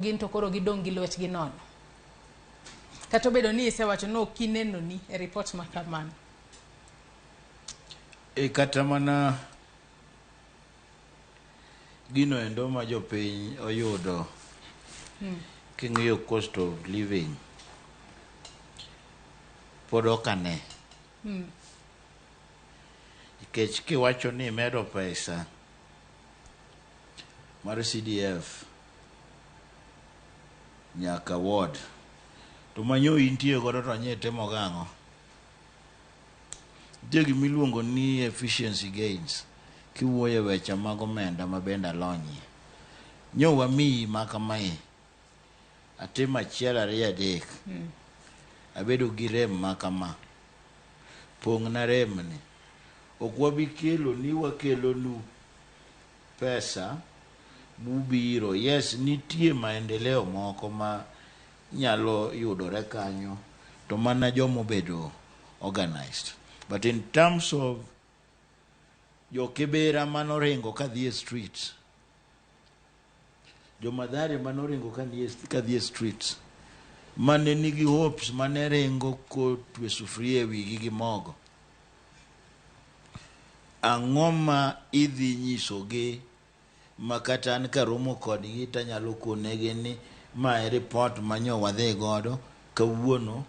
Gin to koro gidong' gi lwetgi nono. Kata obedo ni isewacho ni ok inenoni e report ma kamano. E kata mana gino endo ma jopiny oyudo, king'iyo cost of living pod ok ane, nikech kiwacho ni imedo pesa mar CDF nyaka ward, to manyo intie godo to nye timo gang'o? Nitie gimiluongo ni efficiency gains. Kiwuoyo e weche mag omenda ma bende alonyie, nyo wamiyi ma kamae, atimo achiel, ariyo, adek, abedo gi rem ma kama, pong'na remni. Ok wabi kelo ni wakelonu pesa mubiro. Yes, nitie maendeleo moko ma nyalo yudore kanyo, to mana jomobedo organized. But in terms of jokibera manoringo kadhi e streets, jomadhare manoringo kadhi e streets, mane nigi hopes, mane ringo kotwe sufuria e wigi gi mogo, ang'o ma idhi nyisogi ma kata an karomo kodgi tanyalo konegi ni ma e report manyo wadhi godo kawuono,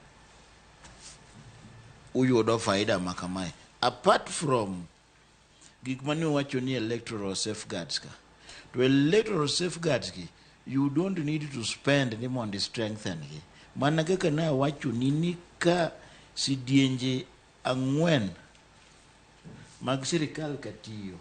uyudo faida ma kamae, apart from gik mane owacho ni electoral safeguards ka? To electoral safeguards gi, you don't need to spend ni mondo i strengthen gi. Mana kaka ne awacho ni ka sidienje ang'wen mag sirikal ka tiyo.